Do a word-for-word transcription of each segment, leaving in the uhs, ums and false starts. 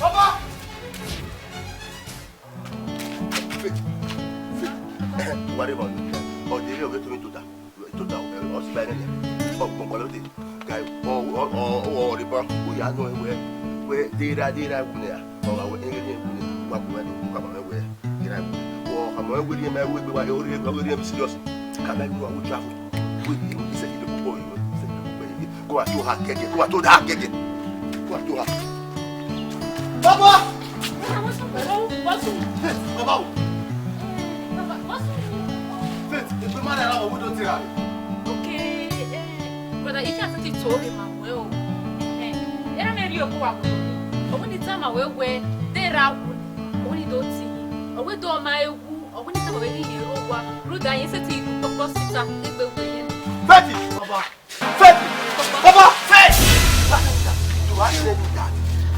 Baba! Wari ma, ọ de rẹ ọghe to mi tota. Tota, ọ si ba ẹre ya. Ọ gbọgbọ lọ de. Ga, ọ, ọ, ọ, ọ, ọ rre ban, u ya nọ wẹ, wẹ, de ra, de ra wu nẹ ya. Ọ gha wẹ, ẹghẹ ne wu nẹ, wa bu wẹ, u ka ma wẹ, de ra wu nẹ. Ọ ka ma wẹ, wẹ, ma wẹ, wẹ, wa, wẹ, wẹ, wẹ, serious. Ka ma wẹ, wa, wẹ, travel. Wẹ, wẹ, wẹ, sẹ, wẹ, wẹ, wẹ, sẹ, wẹ, wẹ, wẹ. Ko wa to ha gẹgẹ, ko wa to ha gẹgẹ. Ko wa to ha. Baba! Baba o. Faith, egbe ma rẹ ra, ọ wẹ do te ra. Okay, eh, brother, I just to tell him, well, eh, era me rio ko wa. Ọ wẹ ne I tama wẹ wẹ, de ra wu, ọ wẹ ne I do ti, ọ wẹ do ma ewu, ọ wẹ ne I tama wẹ ghi ye ro wa, ru da yin sẹtin kpokpo sita, egbe wẹ yin. Faith! Baba! Faith! Baba! Faith!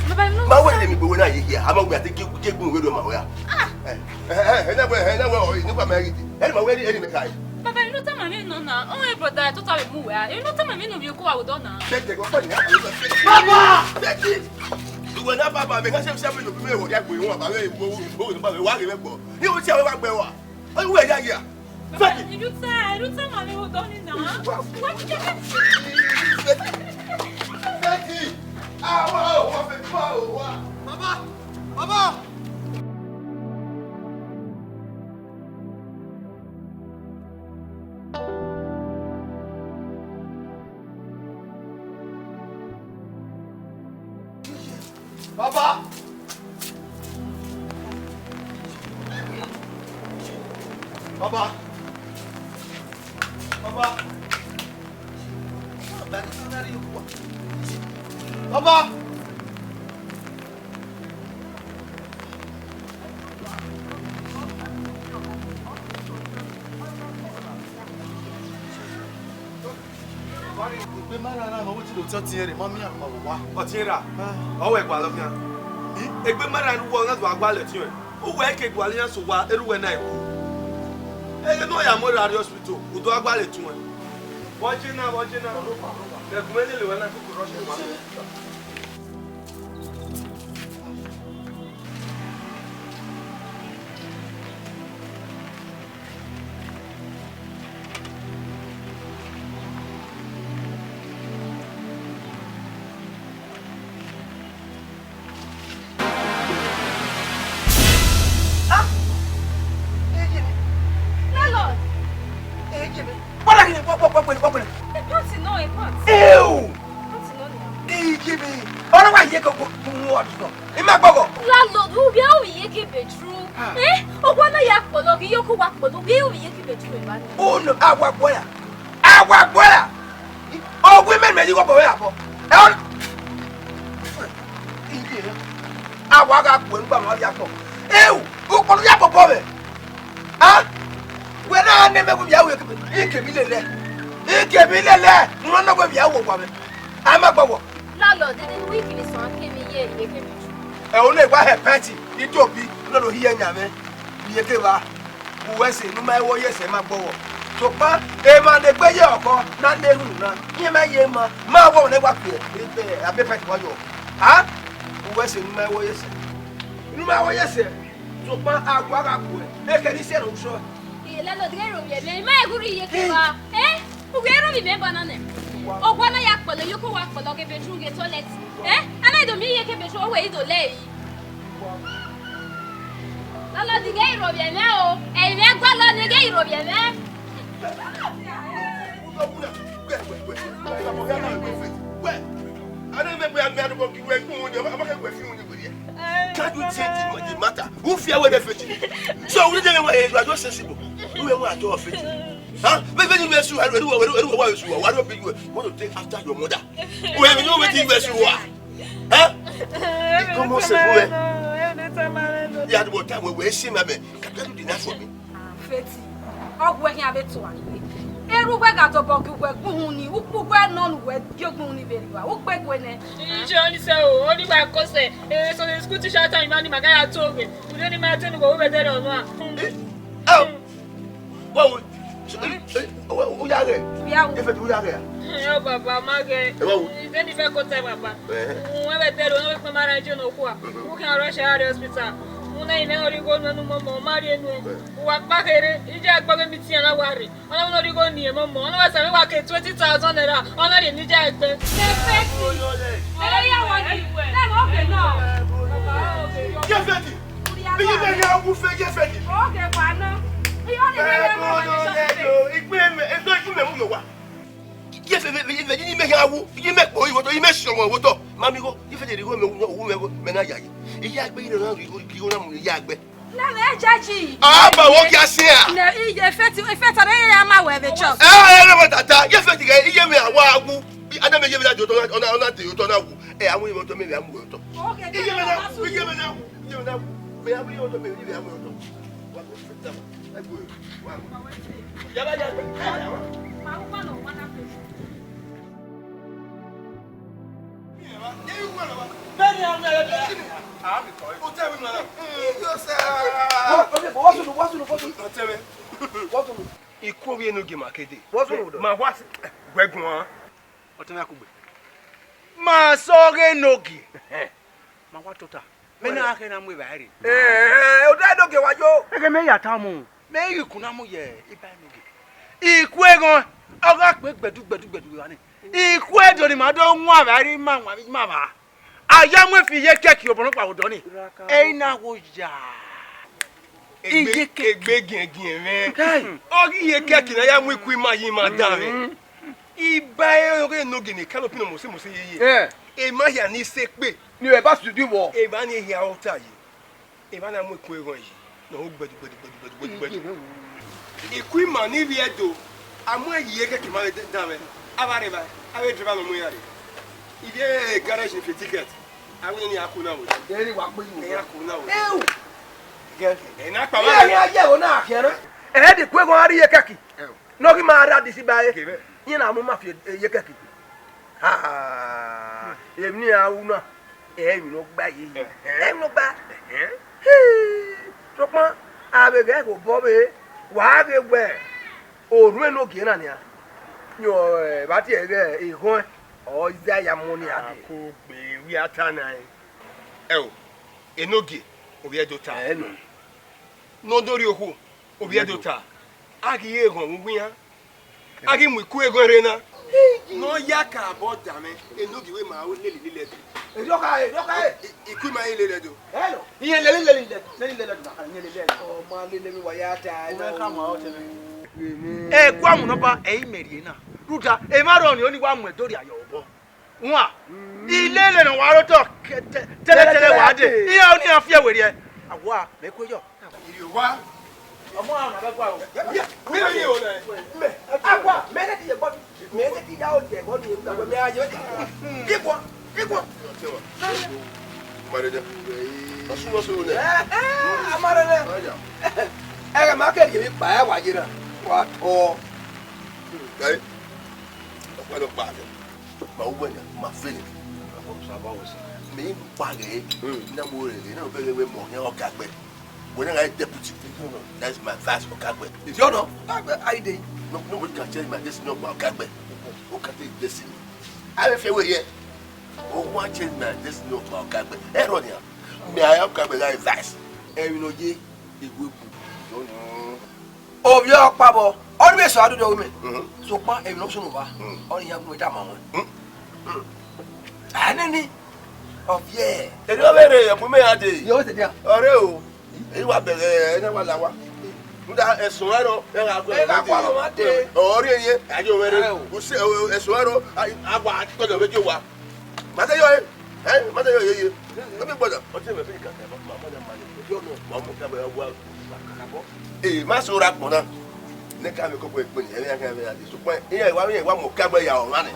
Baba, no. Ma wẹ ne mi gbe wẹ na ye hia, a ma wẹ a te gie, gie gun wẹ do ma wẹ a. Ah! Eh, eh, eh, eh, na wẹ, eh, na wẹ, oh, ni kwa ma gidi. Eh, ma wẹ ni, eh, ni me kai. Baba, you know tell me no na. Oh, eh, brother, I thought I would move where. You know tell me no, you go out na. Faith, go for now. Baba! Faith! Ìwọ náà bàbá mi, ká ṣe ṣe mi lò bí mi wọ̀ ya gbé wọn, bàbá mi, wo, wo, wo, bàbá mi, wá rí mi gbọ́. Ní o ti àwọn wá gbẹ wá. Ó wẹ̀ yá yá. Baba, Faith! You tell, you tell mommy who done it now. What? Faith! Faith! Àwa ò wá fẹ́ fún àwa. Baba! Baba! Baba! Baba! Baba! Baba! Egbe ma rran na, ma wẹ te do tẹ ọtiẹn rre, ma miẹn ma vbe owa. Ọtiẹn ra? Ọ wẹ gualọ khian. I, egbe ma rran ne uwẹ na do a gualọ ẹtin ruẹ. Uwẹ ke gualọ iran sẹ owa, erha uwẹ na ru. Ẹghẹ ne ọ ya mu erha rrie hospital, u do a gualọ ẹtin ruẹ. Vbe ọ je na, vbe ọ je na. Ẹgun mẹ lele wẹ na, koko rush wa. Ah! Eye mi. Landlord! Eye mi. What are you, what, what, what, what, what? Ẹ pọ́ǹtì náà, ẹ pọ́ǹtì. Ew! Pọ́ǹtì náà ni. Eye mi. Ọ̀rọ̀ wa yẹ kó kó kó wọ́n ọdún náà. Ẹ má gbọ́gọ̀. Landlord, u vbe aro vbe iyeke bedroom. Ah. Eh? Owa na ya kpọlọ, ghi yo ko wa kpọlọ, u vbe aro vbe iyeke bedroom eva ni. Oh no, awa gbọya. Awa gbọya. Owa mẹ mẹ yi wọ bọ vbe abọ. Ẹ ọ. Awa gha kpọ, ẹ gba ma ya kpọ. Eu, u kpọlọ ya bọbọ vbe. Ah? Wẹ na ne mẹ wẹ via ru iyeke, iyeke vbe lele. Iyeke vbe lele. Unu na wẹ via ru owa mwẹ. A ma gbọghọ. Landlord, dede ne wiki ni sọn ke mi ye iyeke mi. Ẹ, o ne wa hẹ pẹnti, itobi, u na do hiẹ yan mwẹ. Iyeke vba. Uwẹ sẹ ne u ma ẹvbo ye sẹ ma gbọghọ. Sokpan, emwa ne egbe ye ọkọ, na na erhunmwu na, iran ma ye ma, ma wọ ne wa kpẹ, ebe, abe pẹnti wa yọ. Ha? Uwẹ sẹ ne u ma ẹvbo ye sẹ. Ne u ma ẹvbo ye sẹ. Sokpan, a gua gha kue, ekhẹ ni sẹ ne u sọ. Iye landlord ghe ro vbiẹ mẹ, ima eghu rri iyeke vba. Eh? U wẹ ro vbiẹ mẹ banana. Owa na ya kpọlọ, iyeke wa kpọlọ ghe bedroom ghe toilet. Eh? A na do miẹn iyeke bedroom, ọ wẹ i do lẹ yi. Landlord ghe iro vbiẹ mẹ o. Ẹ i mwẹ gualọ ne ghe iro vbiẹ mẹ. Wẹ, a na mẹ gbe a mẹ anobọ gi wẹ gun ni, a ma kẹ wẹ fi unu ni wẹ. Can't you change the, the matter? U fi ẹre wẹ ne Faith. So, u dede mwẹ, you are just sensible. U mwẹ a do Faith. Huh? Maybe you were so, I don't know, I don't know what you are. Why don't you, you want to take after your mother? Who have you waiting where you are? Huh? Come on, say, who? Yeah, the time we see my man. Can you do that for me? Faith, ọ wẹ khian vbe tuan iwe. Erha uwẹ gha tobọ gie uwẹ gbe uhunmwu ni, ukpu uwẹ nọ ne uwẹ gie gbe uhunmwu ni vbe rri ua, u gbe gue nẹ. Iye ọnii sẹ o, ọ ni wa kọsẹ, e Sunday school teacher ta ima ni ma gha ya to ghe, ude ni ma te ne uwẹ vbe dẹrẹ ọmwa. Eh, oh, wa wo, Ẹ, ẹ, u ya ghẹ? Ya wu. Ife ti u ya ghẹ a? Ẹ, baba, ma ghẹ. Ẹ wa wu. Ẹ, de ni fẹ ko ta, baba. Ẹhẹn. Wẹ vbe dẹrẹ, wẹ kpẹ ma ra je nọ kua. Mhm. Wẹ khian rush a rrie hospital. Wẹ na yin ne ọ rhie igho nuẹn ne umọmọ, ọ ma rhie nuẹn. Ẹ. Wa kpa kherhe, iye ẹgbẹ ọghe mi tian na wa rre. Ọ na wẹ ne ọ rhie igho ne imọmọ, ọ na wa sẹ vbe wa ke twenty thousand naira, ọ na rhie ne iye ẹgbẹ. Ẹ, Fẹti. Ẹ, ya wọ ni. Ẹ, okay, no. Ye Fẹti. Iye mẹ ya wu fe, ye Fẹti. Okay, pa nọ. Iye ọ ni mẹ ya ma wa ni sọ fe. Igbe mẹ, eso igbe mẹ mu yo wa. Ye fe, fe, fe, fe, iye mẹ ya wu, iye mẹ kpo iwo to, iye mẹ si ọmọ iwo to. Ma mi igho, ye Fẹti rhie igho mẹ, wu mẹ, mẹ na yayi. Iye ẹgbẹ ire na rhie igho, igho na mu iye ẹgbẹ. Na vbe jaji. Ah, ba wo kia sia. Ne iye Fẹti, Fẹti ne ya ma wẹ vbe church. Eh, eh, na ma tata. Ye Fẹti ghe, iye mẹ a wa wu. Ana mẹ ye mẹ na do to, ọ na, ọ na de to na wu. Eh, a mu ye to, mẹ vbe a mu to. Okay, iye mẹ na, iye mẹ na, iye mẹ na. Mẹ a mu ye to, mẹ vbe a mu to. Wa go fit down. Wa go. Wa go. Ya ba ya. Ikhuo vbe Enogie ma kede. Ma wa wẹ guan. Ọtẹn mẹ kugbe. Ma sẹ ọghe Enogie. Ma wa tota. Mẹ na khe na mu evbare rre. Eh, odẹ Enogie wa yo. Ẹghẹ mẹ ya tama. Mẹ ghi ku na mu ye iba Enogie. Ikhuo eghọn, ọ gha kpe gbẹdu, gbẹdu, gbẹdu vbe evba ni. Ikhuo Ẹdo ni ma do wan vbe a rre ima wan vbe ima vba. A ya mu efi ye kẹki obọ nọkpa vbe odọ ni. Ẹ i na wo ya. Egbe, iye kẹki. Egbe giẹngiẹn mwẹ. Kai. Ọ ghi ye kẹki ne a ya mu ikhuo ima ye ima dan mwẹ. Iba ẹre ọghe Enogie ne canopy nọ mose mose ye ye. Eh. Emwa hia ni sẹ ekpe. Ni ẹre ba studio vbọ. Emwa ni hia ọta ye. Emwa na mu ikhuo eghọn yi, ne ọ ho gbẹdu, gbẹdu, gbẹdu, gbẹdu, gbẹdu, gbẹdu. Ikhuo ima ni rrie Ẹdo, a mu ẹn yi iye kẹki ma vbe dan mwẹ, a vbe rre evba, a vbe driver nọ mu iran rre. Ivbi garage fi ticket, a wẹ ne iran ku na vbe. Ẹ i wa gbe yi. Iran ku na vbe. Ewu. Ẹ na kpa. Ẹ, vbe ya ye ẹvbo na khian na. Ẹ de ku eghọn a rrie iye kẹki. Ẹ o. Ne ọ ghi ma rra disi ba ẹre. Iran na mu ma fi iye kẹki. Ha, emwi ne iran ru na, ẹ i re emwi ne ọ gba ye. Ẹhẹn. Ẹ i re emwi ne ọ gba. Ẹhẹn. Hii, sokpan, a vbe ghẹ ghe obọ vbe, wa ghe wẹ, orhu Enogie na nian, yọ, ẹ, vbe a tie ẹghẹ eghọn, ọ i zẹ ya mu nian dee. Akogbe, wẹ a ta na ẹn. Ẹ o, Enogie, ovbi Ẹdo ta. Ẹ nọ. Ne ọ do rhie okhuo, ovbi Ẹdo ta. A ghi re eghọn vbe uwu iran. A ghi mu ikhuo eghọn rre na. Ne ọ ya ka obọ da mwẹ, Enogie wẹ ma lele lele Ẹdo. Erriọ kha, erriọ kha. I, ikhuo ima i lele Ẹdo. Hello. Iran lele lele, lele lele Ẹdo, iran lele Ẹdo. Ọ ma lele emwi wa ya ta. U mwẹ ka ma ọtẹn mwẹ. Ẹ kua mu nọmba, ẹ i mẹ rhie na. Rhunmwuda, emwa rrọọ ni, ọni wa mu ẹdẹ orria ye obọ. Wan, ilele ne ọ wa rre otọ tẹlẹtẹlẹ wa dee, iran ọni iran fi ẹre werriẹ. A wa, mẹ kue yọ. Iriowa. Ọmọ àwọn abẹ gua o. Mẹ, mẹ, mẹ, mẹ, agua, mẹ ne ti ye bọdi, mẹ ne ti ya o ye bọdi, mẹ a ye. Igua, igua. Marede. Ọsun, ọsun ne. Eh, eh, amarede. Aya. Ẹ ma kẹ ye mi pa ẹ wa ye na. Wa tọ. Kai. Ọpọlọpọ àgbẹ̀. Ma wẹ na, ma fele. Mẹ i mu kpa ghe, na mu rere, na bẹghe wẹ mọ hẹn ọka gbe. Wẹ na gha deputy. That is my vice ọka gbe. If you know, I dey. No, nobody can change my destiny, ọka gbe. Ọka gbe destiny. I will feel way here. O wa change my destiny, ọka gbe. Ẹ rọ nia. Me I am ọka gbe that vice. Ẹ wi no ye. Igwe bu. Ovbi ọkpa vbọ, ọ ni vbe sọ adudu ọghe mẹ. Mhm. Sokpan emwi ne ọ sunu vba, mhm, ọ ni ya gun tama ruẹn. Mhm. Anini, ọviẹ. Eri ọ vbe rre ẹbu mẹ ya dee. Yọ, wẹ sẹ dia? Ọre o. Eyi wa bẹghe, ẹ na wa la wa. Nda ẹsọn ẹrọ, ẹ gha gua, ẹ gha gua lọ ma dee. Ọ rrie ye, a yo mwẹ rre. Ayo. Usẹ, ẹsọn ẹrọ, a, a wa tọjọ vbe jo wa. Ma te yọ e. Ẹ, ma te yọ yeye. Ẹ mi gbọdọ. Ọtí ẹ̀mẹ̀ fẹ́ ìkàkà ẹ̀ máa máa máa ní. Ọjọ́ náà, máa mú kábẹ̀ wá. Ee, ma so ra gbọ̀n na. Ne ka mi koko ekpe ni, ẹ ya ka ya de. Sokpan, iya wa, iya wa mo kábẹ̀ ya ọ̀ràn ni.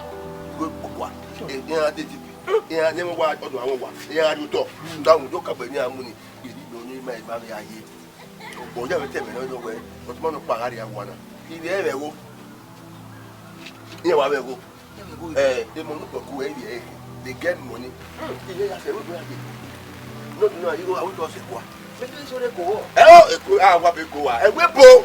Ko koko a. Ee, iya de ti bi. Iya ne mo wa ọdọ àwọn wa. Iya du tọ. Nda mu do kábẹ̀ ni amu ni. Eri do ni ma ba mi aye. Ọgbọ ya vbe tẹmẹ nọ wẹ. Ọtuma nọ kpa gha rria wa na. Ivbi ẹ vbe ẹvbo. Iya wa vbe ẹvbo. Eh, emọ ne ukpọku ẹre rhie ẹre, they get money. Hmm, ihe ya sẹ, wẹ ya ye. No, no, you go, I want to say, kwa. Maybe so they go. Eh, oh, eko, ah, wa be go wa. Eh, we bo.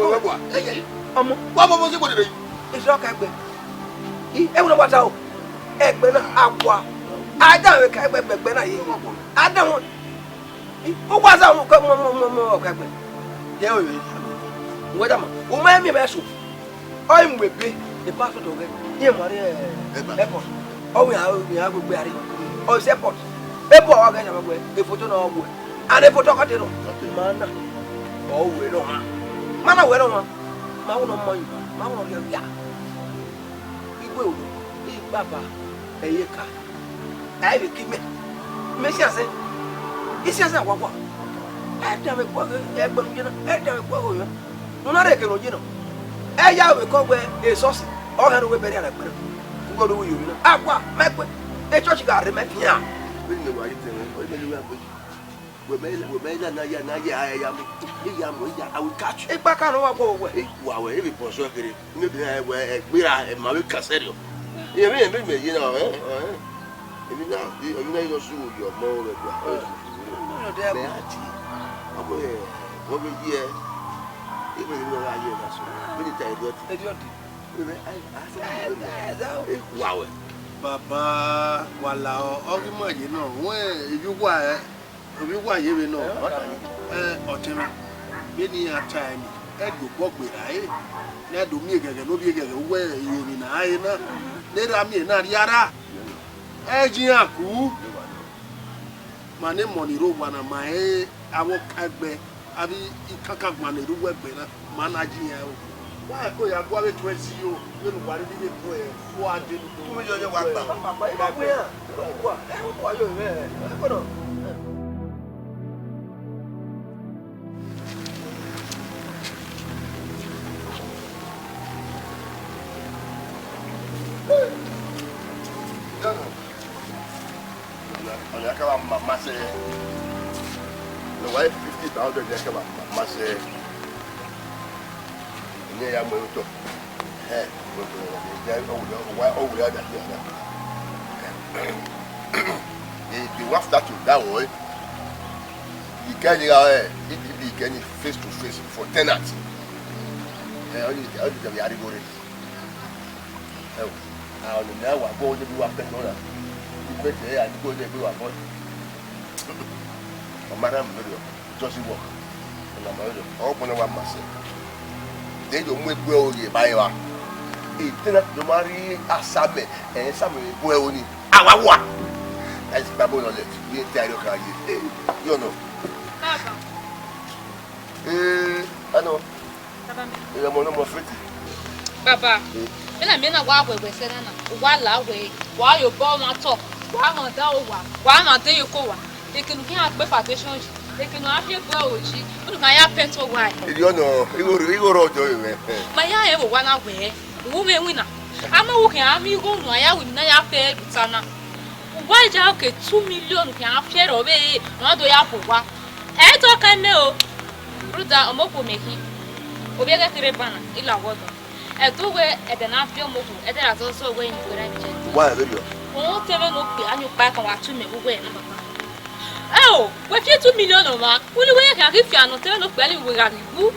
wẹ, wẹ bua. Eye, ọmọ. Wa bọ bọ si gbọdọ yi. Iṣẹ ọka ẹgbẹ. I, ẹwẹ na wa ta o. Ẹgbẹ na, a wa. A da wẹ ka ẹgbẹ, ẹgbẹ na ye. A da wọn. I, u wa za wọn kẹ mọ, mọ, mọ, mọ, ọka ẹgbẹ. Yẹ o, yẹ. Wẹ da ma. U ma miẹn mẹ so. Ọ i mu ebe, e passport ọghẹ, iran ma rrie airport. Ọ wẹ iran, iran gbe gbe a rrie. Ọ sẹ airport. Ebe ọ gha ghẹ ya wẹ, e photo na ọ wẹ. And e photo ọkọ te nọ. Ma na. Ọ wẹ nọ ha. Ma na wẹ nọ ha. Ma wẹ nọ ma yi. Ma wẹ nọ rhie ya. Igbe oro, igbaba, ẹyẹ ka. Ẹ vbe ke imẹ. Mẹ siẹn sẹ. Isiẹsẹ wa wa. Ẹ danmwẹ kpọghe ẹgbẹe ne u ye na, ẹ danmwẹ kpọghe oyan. Ne u na rhe eke ne ọ ye na. Ẹ ya vbe kọ wẹ esọsi, ọ hẹn ne uwẹ bẹrriẹ na gberra. Uwẹ ne uwẹ ye na. A wa, mẹ kue. Echọọchi gha rre mẹ fian. Vbene wa ye tẹn, ọ ye mẹ ne uwẹ gbe. Wẹ mẹ, wẹ mẹ na, na ya, na ya, ya mu. I ya mu, I ya, I will catch you. Ikpaka ne ọ wa guọghọ wẹ. Wa wẹ, e vbe bọ sẹ kherhe. Maybe na wẹ, ẹ, gbera, ẹ, ma vbe ka sẹrriọ. Emwi, emwi mẹ ye na, ẹ, ẹ. Emwi na, emwi na, I just see you, your mom, ẹ, gua. Mẹ a ti, ọ wẹ, ọ vbe ye, ẹ. Emwi ne ọ gha ye na so. Vbene I ta ẹdẹ ọdẹ. Ẹdẹ ọdẹ. Emwi, I, I say, ẹ, ẹ, ẹ, wa wẹ. Baba, wa la ọ, ọ ghi ma ye nọ, wẹ, ivbi uwa, ẹ. Ovbi uwa ye vbe nọ, ẹ, ọtẹn mwẹ, vbene iran ta ẹre nii, ẹ do obọ gbe ra ẹre, ne ẹ do miẹn eghẹghẹ ne ovbi eghẹghẹ uwu emwi ne a re na, ne erha miẹn na rhie arra, ẹ ji iran ku. Ma ne emọ ni rre owa na, ma rẹn avbe ọkaegbe, avbe ikankan agbọn ni rre uwu ẹgbẹ na. Ma na ji iran o. Wa ko ya gua vbe tuẹ zero, vbene uwa rhirhi vbe tuẹ, uwa dee. Two million yọ wa gba. Papa, ẹ ma gbe iran. Ẹ wa, ẹ wa yo vbe, ẹ ko nọ. Ọna ka wa mama sẹ. Nọ wa fifty thousand ya ka wa mama sẹ. Eni ya mu ẹre otọ. Ẹ, ọ wẹ, ọ wẹ, ọ wẹ, ọ wẹ, ọ wẹ, ọ wẹ, ọ wẹ, ọ wẹ, He, he wants that to that way. He can, uh, he, he, he can face to face for tenant. Eh, only, only the Yari go ready. Eh, I only know what go to do after corner. He bet there and go there, go about. Madam, just work. Ọna ma rẹn, ọ kpọnọ wa ma sẹ. Then yo mu egbe ọre ba eva. Etena do ma rhie asamẹ, ẹ, asamẹ vbe bu ẹro ni. A wa wa. That is Bible knowledge. We ain't tired of our year. Hey, you know. Baba. Eh, I know. Baba mi. Eh, ọmọ náà mọ fẹtì. Baba, eh, mi na, mi na wa wẹwẹ sẹ na na. Wa la wẹ, wa yo bọ ma tọ. Wa ma da o wa. Wa ma de yo ko wa. Eke ne u khian gbe foundation yi, eke ne u gha fi egbe aro yi, u na ya paint owa ẹre. Erriọ nọ, igho, igho rre ọdọ mwẹ. Ma ya rẹn vbe owa na wẹẹ, u vbe winna. A ma wo khian, a miẹn igho unu, a ya wẹ emwi ne a ya fe vbe ota na. Uwa ya oke two million khian a fi ẹre ọvbehe, ne ọ do ya bu owa. Ẹ i tọ kan mẹ o. Rhunmwuda, ọmọ okhuo mẹ khin. Ovbi ẹghẹ kherhe ban na, I la wẹ ọdọ. Ẹdẹ wẹ ẹdẹ na viọ ọmọ okhuo, ẹdẹ ra zọzọ wẹ eni wẹ ra jẹ. Wa vberriọ. Uhunmwu te vbene okpia ni ọkpa kan wa tu mẹ vbe uwẹ na, papa. Ẹo, wẹ fi two million ọmwa, unu wẹ ya khian ghi fian nọ te vbene okpia ni wẹ gha ghi wu.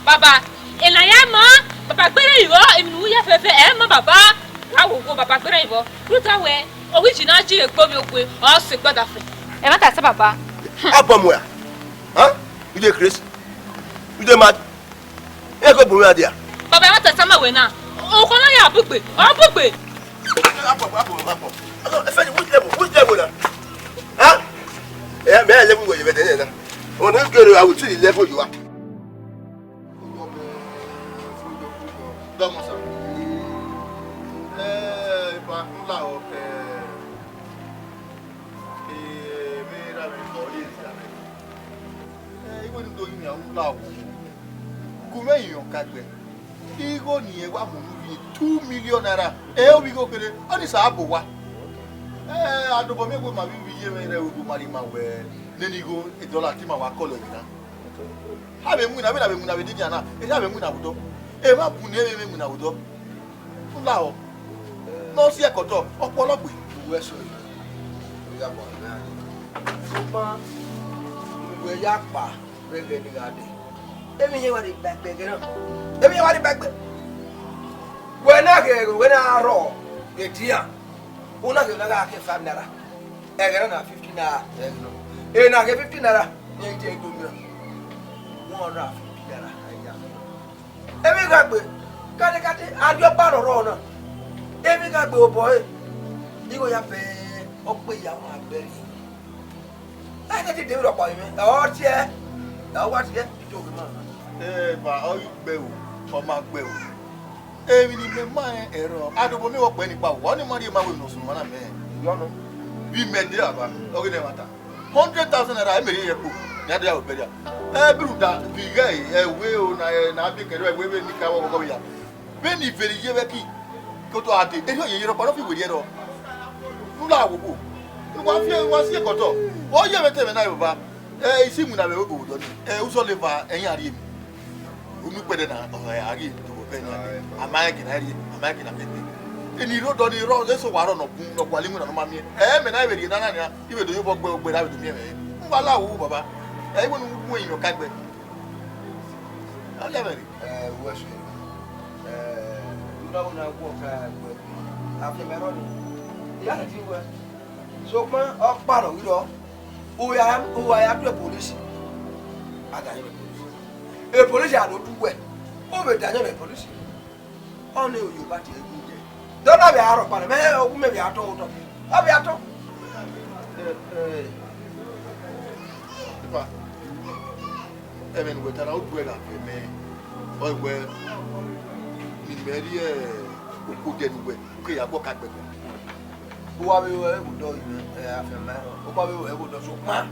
Baba, ena ya ma, baba gberra vbọ, emwi ne u ya fẹfẹ, ẹ ma baba. Ra wo wo, baba gberra vbọ. Rhunmwuda wẹ, ọ ghi ji na ji egbe ovbi okue, ọ sẹ egbe ọdafẹn. Ẹmwata sẹ baba. Abọ muẹn, huh? You dey crazy? You dey mad? Ẹ ko bu mwẹ dia. Baba, ẹmwata sẹ ma wẹ na. Okhuo na ya bugbe, ọ bugbe. Abọ, abọ, abọ. Ẹfẹ ni, which level? Which level na? Huh? Eh, me level where you were there na. When you get, I will see the level you are. Dọmọ sa. Eh, ipa ńlá o, eh, eh, me ra me kọ ye. Eh, igho ni do yin a ńlá o. Gu mwẹ yin ọkaegbe. Igho ni ẹ wa mu unu vbe two million naira. Eh, ovbi igho kherhe, ọ ni sa bo wa. Eh, adobọ mwẹ wẹ ma vbe ivbi iye mwẹ rẹ, odu ma rhie ma wẹ, nene igho, e dọla te ima wa kọlọ emwi na. A vbe winna, vbene a vbe winna vbe edidian na, erha vbe winna vbe odọ. Emwa bun ne vbe winna vbe odọ. U lahọ. Ne ọ si ẹkọtọ, ọ kpọlọ gbe. Uwẹ so, u ya gba mẹ a. Sokpan, uwẹ ya kpa vbe ẹghẹ ne I gha dee. Emwi iye wa rhie gba egbe ẹghẹ na. Emwi iye wa rhie gba egbe. Wẹ na ghe ẹghẹ, wẹ na rrọọ vbe edian. U na ghe, u na gha ke five naira. Ẹghẹ na na fifty naira, ẹghẹ na. Ena ghe fifty naira, ne I te do mẹ. One hundred and fifty naira, I ya. Emwi gha gbe, kade kade, a rhie ọkpa rhọrhọ na. Emwi gha gbe obọ ẹre, igho ya fẹ, ọ gbe ya wan gbe ẹre. A te te de vbe rhọkpa mwẹ, ọ tiẹ, ọ wa tiẹ, I do ghe ma. Eva, ọ ghi gbe ẹre o, ọ ma gbe ẹre o. Emwi ne imẹ ma rẹn ẹrọ, adobọ mwẹ vbe ọkpẹ ni kpa, wa ọni ma rhie ma wẹ ne ọ sunu ọmwa na mẹ. Yọ nọ. Vbe imẹ dee, baba, ọ ghi nẹ ẹmwata. Hundred thousand naira, e mẹ rhie ye ẹkpo, ne a do ya vbe burial. Ẹ, bru da, vbe ighe ẹre, ẹwe o, na, ẹ, na biẹ kẹrẹ ẹwe vbene I ka vbe ọghọghọ vbe ya. Vbene I veri ye vbe ẹki, ke otọ a dee, erriọ ye ye rhọkpa, ne ọ fi werriẹ rrọọ. Ne u la wo kpo. Ne uwa fi, uwa si ẹkẹ otọ. Ọ ye vbe te ẹmwẹ na, e baba. Ẹ, I si iwinna vbe ẹvbo odọ nii. Ẹ, uzọla eva, ẹ i yan rhie emwi. Unu ikpẹdẹ na, ọ, ẹ, a ghi do vbe ẹbẹ na. A ma rẹn eke ne a rhie, a ma rẹn eke ne a miẹn egbe. Eni rre odọ ni rrọọ, eso wa rrọọ ne ọ bun, ne ọ gualọ iwinna ne ọ ma miẹn. Ẹ, mẹ na vbe rhie nana nia, I vbe do ye obọ gbe ogbe ra vbe do miẹn mwẹ. N wa la wo, baba. Ẹ, I wẹ ne u wu emwi ọka egbe. Ọ lẹ mwẹ rre. Ẹ, wẹ sẹ. Ẹ, u na wo na gu ọka egbe. A fi ẹmwẹ rrọọ nii. I gha sẹtin wẹ. Sokpan ọkpa nọ ghi rrọọ. U ya, u wa ya do police. A da yẹn police. E police a do du wẹ. U vbe da yẹn police. Ọnii Oyoba tie gu dẹ. Dọna vbe arọ kpalẹ, mẹ ogun mẹ vbe atọ otọ. Ọ vbe atọ. Ẹ, ẹ, epa, ẹmwẹ ne uwẹ ta na, u duẹ gha vbe mẹ. Ọ wẹ, ne imẹ rhie okodiẹ ne uwẹ, u ke ya gu ọka gbe ẹkpo. U wa vbe ru ẹre vbe odọ, ẹ, afianma, u wa vbe ru ẹre vbe odọ, sokpan.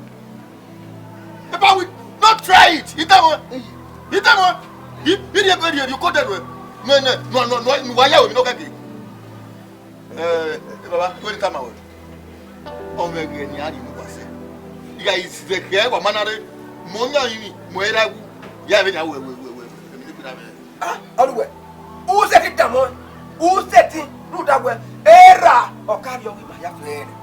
Epa, we not try it. Ita wọn. Ita wọn. I, i rhie, i rhie, rhie okodiẹ nuẹ. Nuẹ, nuẹ, nuẹ, nuẹ, nuẹ, nuẹ, wa ya wẹ emwi ne ọ kẹke. Eh, eh, baba, wẹ ne I tama wẹ. Ọmọ ẹghẹ ne a rhie ne uwa sẹ. I gha i zẹ khẹ wa ma na rre. Mọ yan rinmwi, mọ ẹre wu. Ya vbe na wẹ, wẹ, wẹ, wẹ, wẹ, emwi ne kpira mwẹ. Ah, ọ ru wẹ. U sẹtin tama ọẹn. U sẹtin rhunmwuda wẹ, erha ọ ka rhie ọghe ima hia fẹẹrẹ.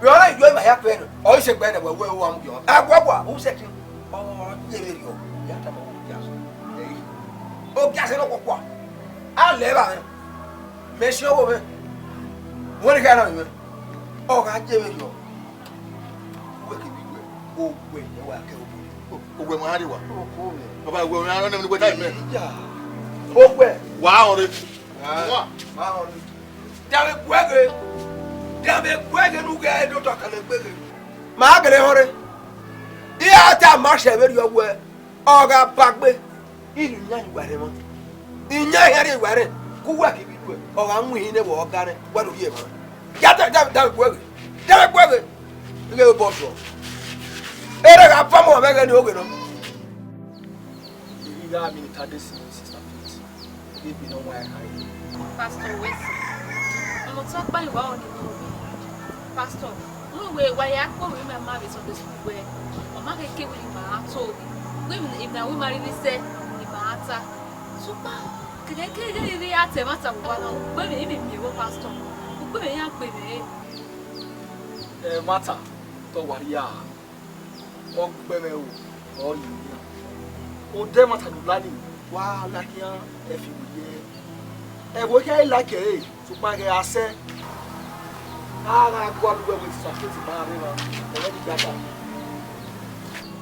Vbe ọ na yọ ima hia fẹẹrẹ, ọ i sẹ egbe nẹ wẹ, wẹ, u wa mu yọ. Ẹguẹgua, u sẹtin. Ọ ye vberriọ, ya tama wẹ, u gia sẹ. Ẹ i, u gia sẹ ne ọ kpọkpua. A lẹ evba mwẹ. Mẹ si ọvbo mwẹ. Wẹ ne I khẹ na mwẹ. Ọ gha ye vberriọ. Uwẹ kevbe iwẹ, owẹ ne wa kẹ obọ. Owẹ ma rre wa. Baba, owẹ ọnrẹn ne uwẹ ta mẹ. Iya. Owẹ. Wa ọnrẹn. Ah, wa ọnrẹn. Danmwẹ guẹghe. Danmwẹ guẹghe ne u ghẹ do ta ọkẹnẹ gbeghe. Ma gele họnrẹn. Iran ta ma sẹ vberriọ wẹ, ọ gha ba gbe. Inu iyan ni wa rẹn mwa. Iyan hia rre wa rẹn, ku uwa ke bi duẹ, ọ gha mu ihin ne ẹvbo ọ ga rẹn, wa do rhie emwa. Ya da, da, da vbe guẹghe, da vbe guẹghe. Ighẹ obọ sọ. Erha gha vamọ mwẹ ẹghẹ ne oghe nọ. Erha gha miẹn ne I ta dee sin sister Faith. Ighẹ egbe ne ọ wan ẹre kha re. Pastor Wesley, ọmọ ọtẹn ọkpa ni wa ọni nọ. Pastor, wẹ wẹ wa ya kpe ovbi mwẹ ma vbe Sunday school wẹ, ọ ma khẹke wẹ ne ima ra to ovbi. Wẹ emwi ne ima rhirhi sẹ, ne ima ra ta. Sokpan, kẹkẹ kẹkẹ rhirhi ya ta ẹmwata vbe owa na, ukpemẹ i vbe miẹn vbe pastor. Ukpemẹ iran gbe mwẹ re. Ẹmwata, te ọ wa rhie a. Ọ gbe mwẹ ro, ọ rhie owian. Odẹ ẹmwata ne u la nii, wa la khian ẹfe iwẹ ye. Ẹvbo khian i like ẹre, sokpan ẹghẹ a sẹ, a gha gualọ uwẹ wẹ Sister Faith ma rre emwa, ẹmwẹ ni gba ta.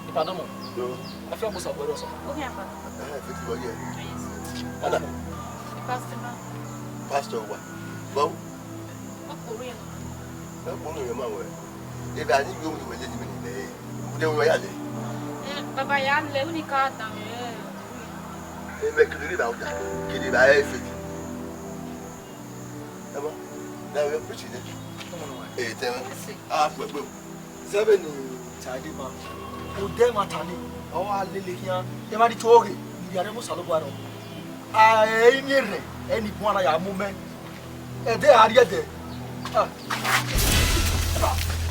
Ipadọmọ, yo, a fi ọmọ Osa wẹ rọ sọ. Okhian pa. Ẹ, Faith wọ ye. Ana. Pastor ma. Pastor wa. Bọ. Ọ kpọnmwẹ rẹn ma wẹ. Eva ni yo mu wẹ lele mẹ ni mẹ. Ude wẹ ya le. Eh, baba ya le, uni ka dan mẹ. E mẹ kiri ba uda. Kiri ba e fe. Ema. Na we preach ne. E te. A kwe gbe. Zẹvbe ne ta dee ma, odẹ ẹmwata nii, ọ wa lele khian, emwa ni to ghe, ivbiarre mu Osanobua rrọọ. A, ẹ i miẹn erhẹn, ẹ ni bun ana ya mu mẹ. Ẹdẹ a rhie ẹdẹ. Ah.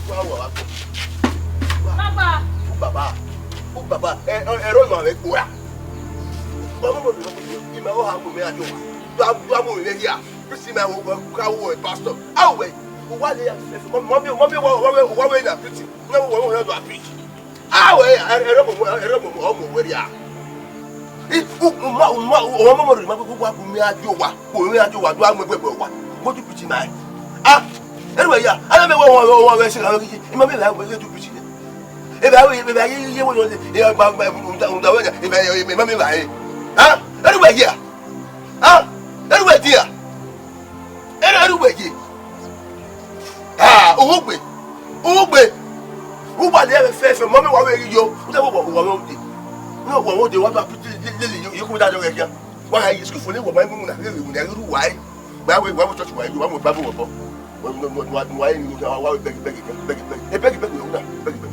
Wa, wa, wa. Baba. U baba. U baba. Ẹ, ẹ, ẹ rọ ma vbe gboa. Wa mu mo, ima o ha mu mẹ a do wa. Do a, do a mu mẹ hia. Bisi ma wo, ka wo pastor. Awe. U wa le ya. Mo, mo, mo, mo, wa, wa, wa, wa, wa na preach. Wẹ wẹ wẹ do a preach. Awe, ẹ, ẹ rọ mo, ẹ rọ mo, ọ mo wẹ ria. I, u, u ma, u ma, u, ọmọ mọ rẹ ma gbogbo wa, ku mi a di owa, ku mi a di owa, do a mu ẹgbẹ wa. Mo tu preach na. Ah, anyway, ya. Ana me wa wa wa wa se la. I ma me la we tu preach ne. E ba we, e ba ye ye wo yo. E ba ba unda unda we. E ba e ma me ba e. Ah, anyway, ya. Ah, anyway, dia. Ere, ere uwẹ ye? Ah, ugbe, ugbe. Uwa le ẹvbe fẹfẹ, mọ mẹ wa vbe yo. Ude wo wa vbe ude. Ude wo wa vbe ude, wa ba put le le le yo, yo ko da do ya. Wa ha yi school fo le wa ma mu na, le le na ru wa. Wa we, wa we church wa yo, wa mo ba bo bo. Wa mo mo wa wa ni wa wa beg beg beg beg. E beg beg yo na, beg beg.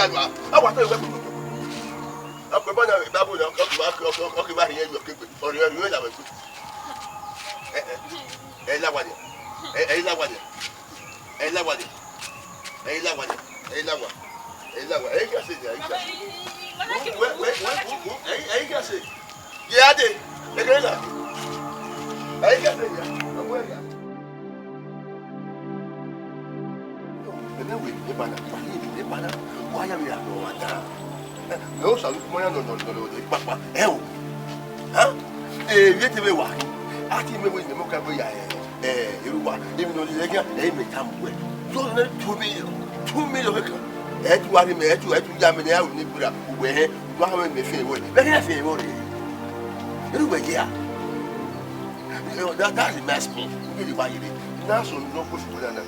ya lua. A wa tọ ẹre wẹ kpokpokpo. Ọkpẹ ba na vbe Baibol na, ọ ke ba, ọ ke, ọ ke ba rhie yọ kegbe. Ọ rhie, ọ rhie la vbe egbe. Ẹ, ẹ, ẹ i la wa nia. Ẹ, ẹ i la wa nia. Ẹ i la wa nia. Ẹ i la wa nia. Ẹ i la wa. Ẹ i la wa. Ẹ i khian sẹ nia, ẹ i khian sẹ. Wẹ, wẹ, wẹ, wẹ, wẹ, ẹ i, ẹ i khian sẹ. Ye a dee. Ẹ kere la. Ẹ i khian sẹ nia. Ẹ wẹ nia. Ẹmwẹ wẹ eba na, wa ye eba na, wa ya vbe ya nọ wa dan. Ẹ, mẹ Osa, mọ ya nọ, nọ, nọ, nọ, kpakpa, ẹ o. Ha? Ẹ, vbe te vbe wa hin. A ti mẹ wẹ ne mọ ka vbe ya, ẹ, ẹ, eruwa, emwi ne ọ lele ẹghan, ẹ, mẹ tama uwẹ. Yọ nẹ two million, two million kẹkan. Ẹ tu wa rhie mẹ, ẹ tu, ẹ tu ya mẹ ne a ru ne gberra, uwẹ hẹ, wa họn mẹ fian vbọ. Vbe ghi fian vbọ rre? Eruwa ye a? That, that's the mess me. Ugbẹn ne wa ye rre. Na sunu ne ọ kpo sunu na na.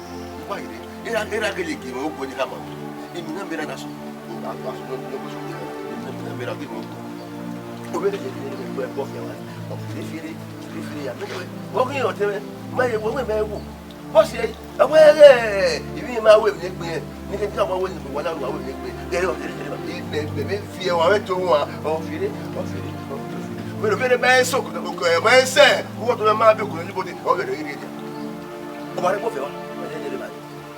Wa ye rre. Erha, erha gele gie mwẹ okhuo ne I khama. Emwi ne a miẹn erha na sunu. A, a sunu ne ọ kpo sunu na. Emwi ne a miẹn erha gele mwẹ okhuo. Ovbi ẹre ye gele mwẹ okhuo ẹbọ fian wa. Ọ firi, firi, firi, firi ya. Mẹ wẹ, ọ ghi rẹn ọtẹn mwẹ. Ma ye wẹ, wẹ mẹ wo. Bọsi ẹre, ọ wẹ ghẹ, ivbi ma ru emwi ne egbe rẹn. Ne I ke tama wẹ ne wa na ru aro emwi ne egbe. Ghe ọ, ghe, ghe, ghe, mẹ, mẹ, mẹ fi ẹre, wa vbe to wan. Ọ firi, ọ firi, ọ firi. Wẹ, wẹ, ma eso, ma eso. Wẹ to ma be ko ni bodi. Ọ ghe rẹn, ghe rẹn. Ọ ma rẹn kpọfẹ wa. Ọ ye, ye, ye, ma.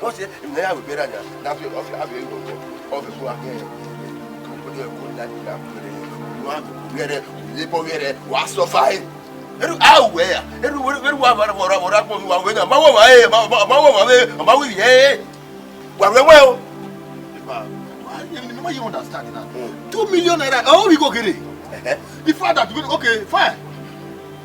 Wọ́n ṣe ìmọ̀ ya wẹ̀ bẹ́ẹ̀ rà ní àfi ọ̀fẹ́ àfi ẹ̀yìn ọ̀gbọ̀n ọ̀fẹ́ fún wa kẹ́ ẹ̀ kọ́ ní ẹ̀kọ́ ní láti rà kúrẹ́ wọ́n á kú rẹ́rẹ́ lébọ́ rẹ́rẹ́ wọ́n á sọ fáyé. Eru awe ya. Eru eru wa mara mara mara gbọn wa we na. Ma wo ma e, ma ma ma wo ma we, ma wi ye. Wa we we o. Ifa, I, I, I, you understand now. Mm. Two million naira. Oh, we go get it. Eh. The fact that, okay, fine.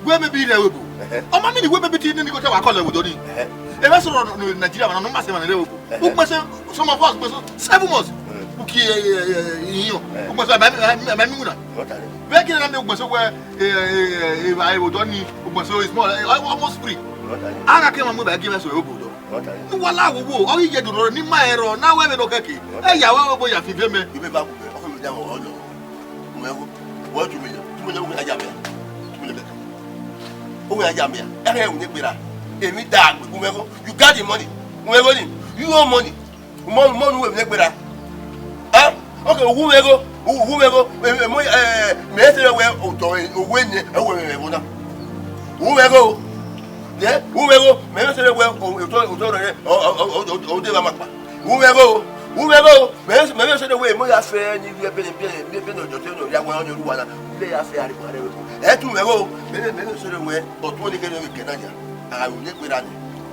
Wẹ maybe rẹ webo. Ẹhẹ. Ọ ma mean wẹ maybe ti nene igho te wa call ẹvbo dọ ni. Ẹhẹ. Ẹ vbe sọrọ nọ Nigeria na, nọ ma sẹ ma rẹ webo. Ẹhẹ. Ugbẹn sẹ, some of us, ugbẹn sẹ seven months. Mm. Uki, eh, eh, eh, iyan. Ẹhẹ. Ugbẹn sẹ, ẹ ma, ẹ ma, ẹ ma mi wuna. Not at all. Vbe kẹ na miẹn ugbẹn sẹ wẹ, eh, eh, eh, eh, ẹvbo dọ ni, ugbẹn sẹ is more, eh, almost free. Not at all. A gha ke ma mu ba gi vbe sẹ webo dọ. Not at all. Ni wa la wo wo, ọ ghi ye do rọ, ni ma ẹ rọ, na wẹ vbe nọ kẹke. Not at all. Ẹ ya wẹ webo ya fi vbe mẹ. Ibe ba ku, ọ fẹ mi da wọ, ọ lọ. Uwẹ gho, wẹ two million, two million wẹ a ya mẹ, two million kẹkan. Wẹ a ya mẹ, ẹ rẹ wẹ ne gberra. Emwi da gbe, uwẹ gho, you got the money. Uwẹ gho ni, you own money. Umo, umo nu wẹ ne gberra. Eh? Okay, uwẹ gho, uwẹ gho, eh, eh, mo, eh, mẹ se wẹ otọ, eh, owẹ ni, ẹ wẹ mẹ gho na. Uwẹ gho, yeah, uwẹ gho, mẹ se wẹ otọ, otọ rẹ, o, o, o, o, o de ba ma kpa. Uwẹ gho, uwẹ gho. Mẹ, mẹ vbe sẹ wẹ, mo ya fẹ ni vbe bene, bene, bene, bene ọjọ te nọ ya wa ọni ruwa na. Ile ya fẹ ari wa rẹ wẹ. Ẹ tu mẹ gho, mẹ, mẹ vbe sẹ wẹ, ọtun ni kene vbe kẹ na ya. A ru ne gberra ni.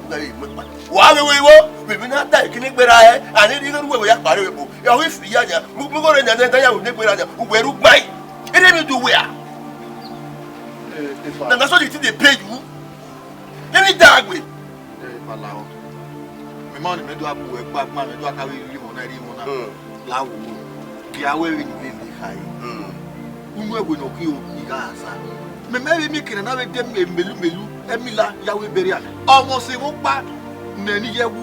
Uga ye mo pa. Wa vbe we wo, vbe mi na ta kini gberra ẹ, ani ri ghe ruwe ya kpare vbe bo. Ya wi fi ya ya. Mu, mu gore na na ya ru ne gberra ya. Uwe ru gbai. Ere mi du we a. Eh, Ifa. Na, na so the thing dey pay you. Ere da gbe. Eh, Ifa la o. Mẹ ma ni mẹ do a bu wẹ gba gba, mẹ do a ka vbe ri wọn na, ri wọn na. Mm. La wo. Gie a wẹ vbe ni lele kha yi. Mm. Unu ẹvbo ne ọ khin o, I gha sa. Mẹ mẹ vbe miẹn ekene na vbe de melu melu, ẹmila ya wẹ bẹrriẹ amẹ. Ọmọ sẹ vbe ọkpa nẹ ne I ye wu,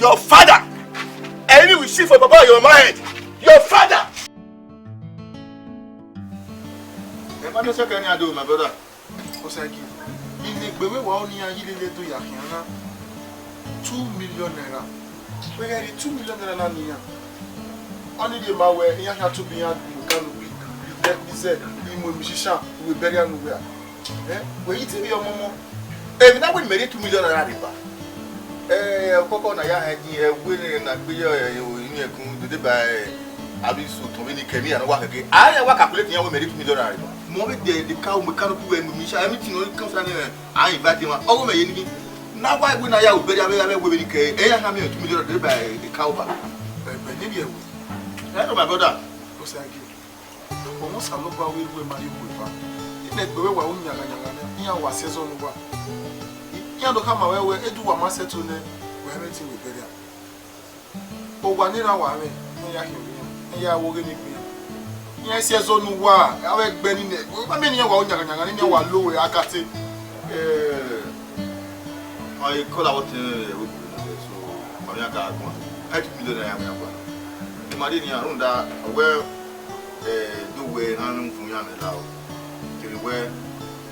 Your father. Enemy will see for baba your mind. Your father. Ẹ ma dẹ sẹkẹ ni a do, my brother. Osagie, I ne egbe vbe wa ọni iran yi lele do ya khian na two million naira. Wẹ ghẹ rhie two million naira na ne iran. Ọni rhie ma wẹ iran khian tobọ iran mu kanu bi, bi dẹ, bi zẹ, bi mu emishishan, wẹ bẹrriẹ anu wẹ a. Eh, wẹ i te vbiẹ ọmọmọ. Emwi na wẹ ne imẹ rhie two million naira rre ba. Eh, ọkọkọ na ya hẹ din, eh, wẹ ne na gbe yọ, eh, o, iyẹn kun dede ba, eh, avbe iso tọn vbene kẹ emwi iran ne ọ wa khẹke. A ya wa calculate iran wẹ mẹ rhie two million naira rre ba. Mọ vbe de de ka mu kanu ku wẹ mu emishishan, everything no concern, eh, a invite iran. Ọghe mẹ ye ni. Na wa wẹ na ya wẹ bẹrriẹ avbe, avbe wẹ vbene kẹ, eh, ya na mi two million naira dede ba, eh, ka ba. Eh, but ne vbiẹ wẹ. Hello, my brother. Osagie. Ọmọ Osanobua wẹ erhu ma ye okhuo eva. I ne egbe vbe wa ru yanghanyangan nẹ, iran wa si ẹzọ ne uwa. Iran do khama wẹ wẹ, edu uwa ma sẹtin nẹ, wẹ mwẹ te wẹ bẹrriẹ. Owa ne erha wa mwẹ, iran ya khian iran, iran ya ru ọghe ne egbe iran. Iran si ẹzọ ne uwa, avbe ẹgbẹ ni nẹ, wẹ ma miẹn ne iran wa ru yanghanyangan, ne iran wa lo wẹ akate. Eh, ọ i kọla vbe ọtẹn mwẹ vbe ogbere nẹ, so, ọ yan ka guan. Ẹ tu mi do na ya wian gua. I ma rhie nian rhunmwuda, ọ wẹ, eh, do wẹ erhan ne uvun iran mẹ la o. Kevbe wẹ,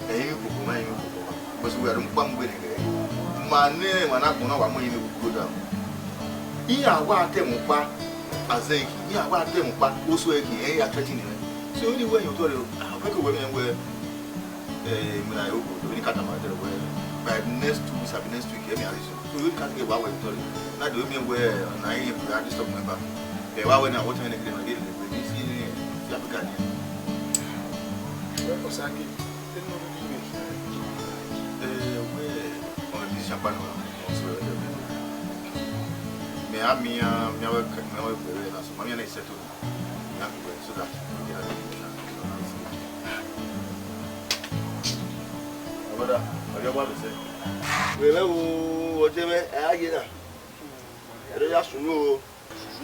ẹrinmwi koko mwa, ẹrinmwi koko mwa. Because wẹ a do mu kpa mu wẹ nẹ ghẹ. Ma nẹ emwa na gbọn na wa mu ẹrinmwi koko da. Iran wa ta ẹmwẹ ọkpa, azẹ ghi, iran wa ta ẹmwẹ ọkpa, oso ẹre ghi, ẹ i ya threaten mwẹ. So, vbene I wẹ yan otọ rre o, ah, ọ fẹkẹ wẹ mwẹ wẹ, eh, I wẹ na yo go, vbene I ka tama ẹdẹ wẹ, by next two weeks, abi next week, ẹ miẹn a resume. So, vbene I ka ghi wa wẹ otọ rre, na do miẹn wẹ, na i rẹn a disturb mwẹ ba. Ẹ wa wẹ na, what time I get my day, I see Africa ni. Wẹ Osagie, ẹ nọ rhie mwẹ. Eh, wẹ, ọ musician kpa nọ, ọ sẹ wẹ. Mẹ a miẹn, miẹn wẹ, miẹn wẹ, wẹ, wẹ, na so, ma miẹn na i settle. Miẹn wẹ, so that, yeah, brother, ọ yọ wa lẹ sẹ. Wẹ, wẹ, o, ọtẹn mwẹ, ẹ a ye na. Ẹ ya sunu o.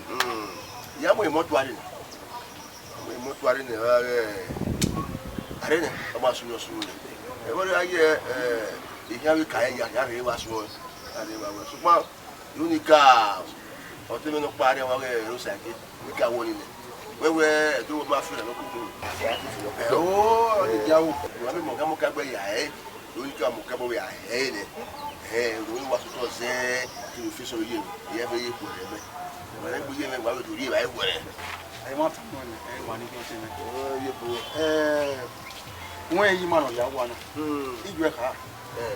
Hmm, ya mu mọtuari nẹ. Mu mọtuari nẹ, ọ gha ghẹ, a rre nẹ, ọ ma sunu, ọ sunu nẹ. Ẹvbo rre a ye, eh, ehian vbe ka ya, ya rre vbe a suẹn, a rre vbe a wẹ. Sokpan, Nika, ọtẹn mwẹ nọkpa rre, wa ghẹ ro sa ke. Nika wo ni nẹ. Wẹ wẹ, do wo ma fi na no kuku. Ẹ o, ọ ni dia wo. Wa mi mọ ga mọ ka gbe ya ẹ. Nika mu kẹbọ vbe a hẹ nẹ. Ẹhẹn, ro wa sotọ zẹ, te ro fi sọ ye, ye vbe ye guẹrẹ mẹ. Wa na gbe ye mẹ, wa vbe do rhie evbare guẹrẹ. Ẹ ma ta mọ nẹ, ẹ wa ni gbọn te mẹ. Ọ, ye bo. Ẹ, wẹ yi ma nọ ya wa na. Hmm. Ijuẹ kha. Ẹ.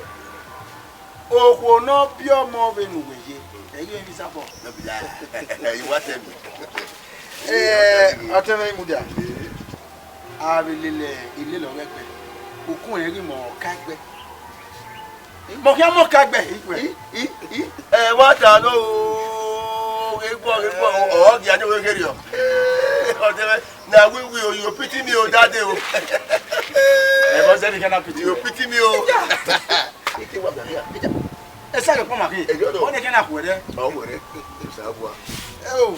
Okhuo ne ọ biẹ ọmọ vbene uwẹ ye, ẹ i re emwi Izabọ. No be lie. You want tell me? Ẹ, ọtẹn mwẹ Imudia. A vbe lele ilele ọghe ẹgbẹ, ukun rẹn ghi mọ ọka ẹgbẹ. Mọ khian mọ ọka ẹgbẹ, ikhuẹ. I, i, i, ẹ, wa ta nọ o, ghe gbọ, ghe gbọ, ọ, ọ gia ne wẹ ghe rriọ. Ọtẹn mwẹ, na we we o, you pity me o, that day o. Ẹ bọ zẹ ni kẹ na pity. You pity me o. Ike wa bia bia. Esa ke kpọma khin. Ẹ jọ dọ. Ọ ne kẹ na khuẹ dẹ. Ọ wẹrẹ. Esa bua. Ẹ o,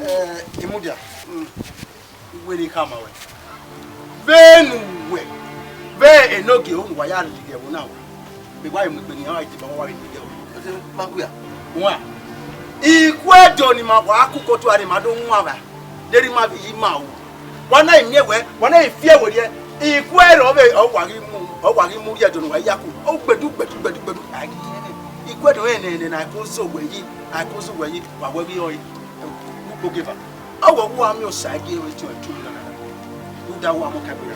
ẹ, Imudia. Mm. Uwẹ ne I khama ruẹ. Vbene uwẹ, vbe enogie unu wa ya rhie ẹvbo na wa. Mẹ wa mu egbe ne iran deba wa vbe rhie ẹvbo. Ese ma gua. Wa. Ikuẹdo ne ima wa ku kotu a ne ima do wan vba. Deghẹ ima vbe yi ima o. Wa na i miẹn wẹ, wa na i fi ẹvbo rriẹ. Ikuẹdo ọ vbe, ọ wa ghi mu, ọ wa ghi mu rhie ẹdọ ne uwa ya ku. Ọ gbedu, gbedu, gbedu, gbedu. Ikuẹdo ẹnẹ, ẹnẹ na ko zo wẹ yi, a ko zo wẹ yi, wa wẹ ghi ọre. Ukpo geva. Ọ wẹ wa miẹn osa gie ẹre tiọn two million naira. Rhunmwuda wa mọ ka gbe ra.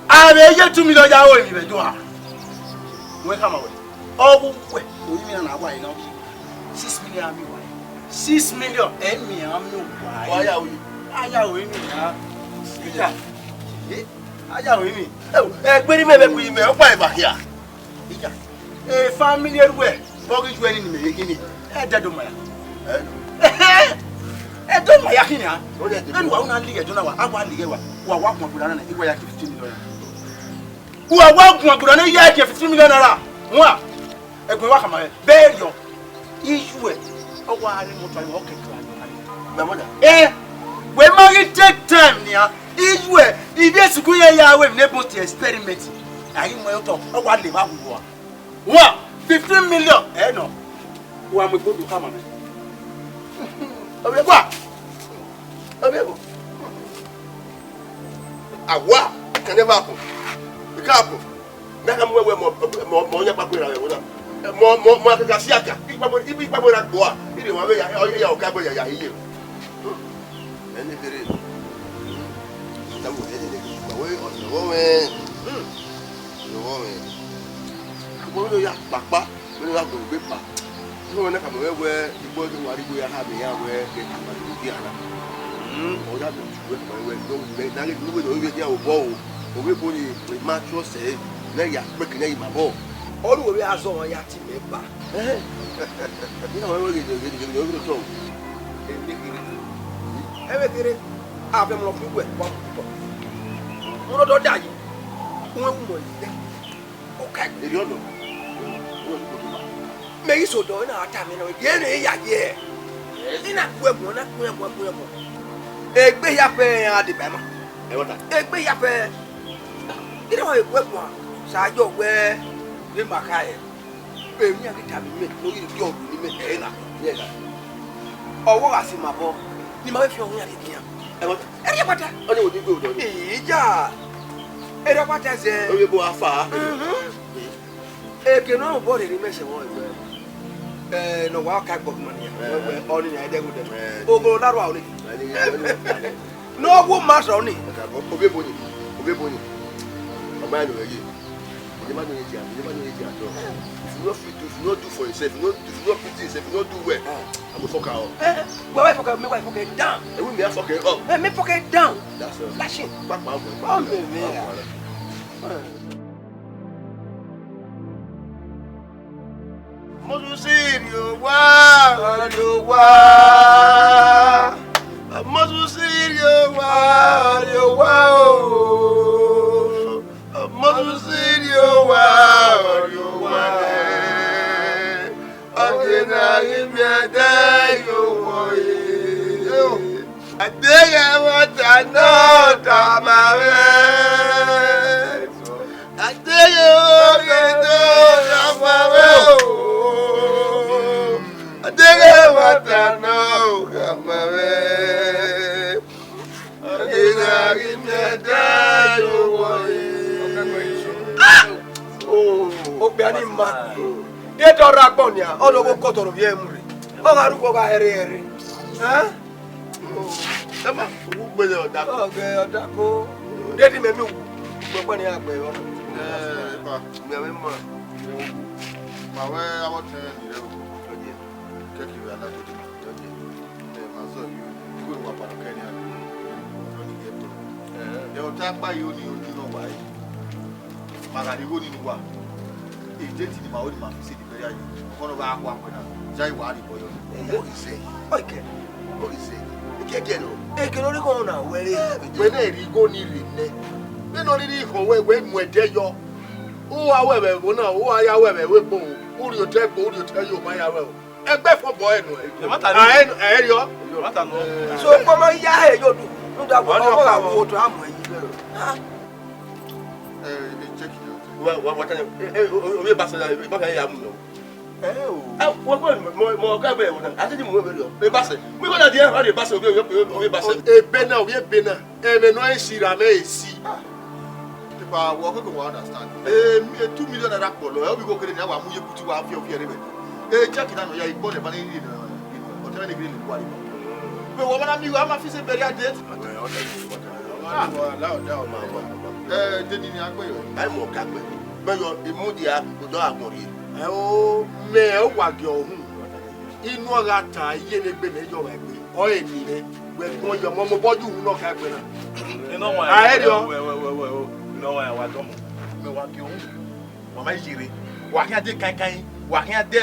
A vbe ye two million ya ro emwi vbe do a. Wẹ khama wẹ. Ọ wu wẹ, o yi mi na wa ina obi. Six million a mi wa. Six million, ẹ mi a mi wa. Wa ya ru yi. A ya ru yi mi na. Ija. Eh, a ya ru yi mi. Ẹ wo, ẹ gbe ni mẹ vbe gbe yi mẹ, ọ kpa eva hia. Ija. E family ruẹ, vbe ọ ghi ju ẹre ni mẹ ye khin ni. Ẹ dẹ do ma ya. Ẹ do ma ya khin nia. Enu wa una lighe do na wa, a wa lighe wa. Wa wa guan gberra na, i wa ya fifteen million naira. Wa wa guan gberra na, i ya fifteen million naira. Wa. Ẹgbẹ wa khama rẹ. Bẹrriọ. Iyu ẹ. Ọ wa re moto ayo, ọ kẹkẹ wa. My mother. Eh. Wẹ ma ghi take time nia. Iyu ẹ. Ivbi esuku ye ya wẹ ne bo ti experiment. A ghi mu ẹre otọ. Ọ wa le vbe awu wa. Wa, fifteen million, ẹ nọ. Wa mu egbe do khama mẹ. Ovie wa. Ovie bo. Awa, it can never happen. It can't happen. Na ka mu ẹwẹ mọ, mọ, mọ ọyan kpakpo ra ẹvbo na. Mọ, mọ, mọ akaka si aka. Ikpakpo, ibi ikpakpo ra gboa. Iri wa vbe ya, ya, ya, ọka gbe ya, ya, iye. Ẹni kere. Ọtẹn mwẹ, ọtẹn mwẹ. Ọtẹn mwẹ. Vbene ọ ya kpakpa, vbene ọ ya gbẹn egbe kpa. Vbene ọ na khama mwẹ wẹ, igbo ghi wa rhie igho ya khama iran wẹ, ke ma rhie igho ya na. Ọ ya vbe tu wẹ khama wẹ, ne ọ vbe na ghe ne uwẹ ne ọ vbe khian obọ o. Ovbi ebo ni, ma trust ẹre, ne ya kpeke ne ima obọ. Ọ ru wẹ vbe a zọ ọmwa ya tie mẹ ba. Ẹhẹn. Iran wẹ ghe, ghe, ghe, ghe, ghe, ghe, ghe, ghe. Ẹmwẹ kherhe. Ẹmwẹ kherhe. A vẹ mrọ fi uwẹ, wa mu otọ. Mrọ dọ da yi. Uwẹ wu mọ yi. Oka egbe. Erriọ nọ. Uwẹ wu mọ yi. Mẹ ghi sẹ odọ na ta mẹ nọ, gie ne ya ye. I na gu ẹguọn, na gu ẹguọn, gu ẹguọn. Egbe hia fẹ iran deba ima. Ẹ wọ ta. Egbe hia fẹ. I na wa gu ẹguọn, sa yọ wẹ, vbe ma kha ẹre. Emwi iran ghi tama imẹ, ne ọ ghi rhie ọdọ ne imẹ, ẹ na. Yes, sir. Ọvbokhan gha si ma obọ, ne ima vbe fian ọghe iran rhie khian. Ẹ wọ ta. Ẹ rhie kpata. Ọ ni wo ni gbe odọ ni. Ija. Erha ọkpa ta ẹzẹ. Ovbi ebo gha fa. Mhm. Eke ne ọ rhie obọ rhie ne imẹ sẹ ẹvbo ẹgbẹ. Ẹ, ne ọ wa ka ẹgbọ ma nian. Ẹ. Ọ ni nian ẹdẹghodẹ. Ẹ. Ogolo na rua ọnii. Ẹ, ni, ni, ni, ni. Ne ọ wu ma sẹ ọnii. Ovbi ebo ni, ovbi ebo ni. Ọ ma rẹn ne ọ ye. You never know anything, you never know anything at all. If you no fit do, if you no do for yourself, if you no, if you no pity yourself, if you no do well, I go fuck her up. Eh, why, why fuck her? Me, why fuck her down? Eh, we may fuck her up. Eh, me fuck her down. That's all. Flashing. Back, back, back, back. Oh, me, me. Back, back. Moses, you are, you are. Moses, you are, you are. Moses, you are, you are. Ọgena ghi miẹn ẹdẹ ye owa ẹre. Adeghe ẹmwata ne ọ tama mwẹ. Adeghe ọghe ne ọ tama mwẹ o. Ẹna ọghe ama mwẹ, ọghe ghi miẹn ẹdẹ ye owa ẹre. Okpia ni ma, de te ọ rre agbọn nian, ọ do ghe okotọ ne ovbi ẹre mu rre. Ọ gha rre uwu, ọ gha hẹrhẹ hẹrhẹ. Ẹn? Ẹma, uwu gbele ọdako. Ọghe ọdako. De te imẹ miẹn uwu, ugbẹn ọkpa ne iran gbe ẹre ọnọ. Ẹ, epa, miẹn mwẹ ma. Ma wẹ avbe ọtẹn mwẹ ni rre o. Kẹkẹ vbe alagodi. Ẹ, ma zọ yi o. Igho ne uwa kpalọ kẹ nian. Ọnii ye ẹbọ. Ẹ, ọta kpa yo ni, oni nọ wa re. Ma gha rhie igho ni ne uwa. Date ni ma ho ni ma fi sẹ ni bẹrẹ aye. Ọkhọ ne ọ gha khua wẹ na, ya i wa rhie obọ yọ. Oghizẹ. Ọke. Oghizẹ. Ikẹkẹ nọ. Eke ne ọ rhie igho na wẹ re. Wẹ na rhie igho ni rre nẹ. Vbene ọ rhirhi khọn wẹ, wẹ mu ẹdẹ yọ. U wa wẹ vbe ẹvbo na, u wa ya wẹ vbe ẹvbo egbe o. U rhie otọ egbe, u rhie otọ ẹre, u ma ya wẹ o. Ẹgbẹ fo bọ ẹre nọ. Ẹ ma ta nọ. A ẹ, ẹ riọ. Ẹ ma ta nọ. So, kpọmọ ya he yo du. Rhunmwuda wẹ, ọmọ gha wo otọ a mu ẹre yi. Ah. Ẹ, ẹ, check it out. Wa, wa, wa ta nọ. Ẹ, ẹ, o, o, o, ba sa, ba sa ya mu nọ. Ẹ o. Ẹ, wẹ, wẹ, mo, mo, ka bẹ wẹ na. A ti di mu wẹ vberriọ. Ẹ ba sa. Mi wẹ na di ẹ, a di ba sa, ovbi, ovbi, ovbi ba sa. Ebe na, ovbi ebe na. Ẹmwẹ ne ọ si ra mwẹ esi. Ah. Epa, wẹ koko wa understand. Eh, mi, two million naira kpọlọ, ẹ, ovbi igho kere ne a wa mu ye buti wa fi ovbi ẹre vbe. Eh, check na nọ ya, igbọlẹ ba ne rhie nọ, ọtẹn mwẹ ne ghi rhie ne wa rhie. Vbe wẹ ma na miẹn igho, a ma fi sẹ burial date. Ah. Eh, de ni ni a gbe yọ. Ai mo ka gbe. Gbe yọ, imudia, odọ agbọn rhie. Ẹ o, mẹ wa gie ọhun. Inu ọ gha ta iye ne egbe mẹ yọ vbe egbe. Ọ e ni nẹ, wẹ gbọn yọ, mọ mobọ ju unu nọ ka egbe na. Ẹ nọ wa, a ẹ riọ. Wẹ, wẹ, wẹ, wẹ, wẹ, nọ wa, wa dọmọ. Mẹ wa gie ọhun. Wa ma yere. Wa khian de kankan, wa khian de,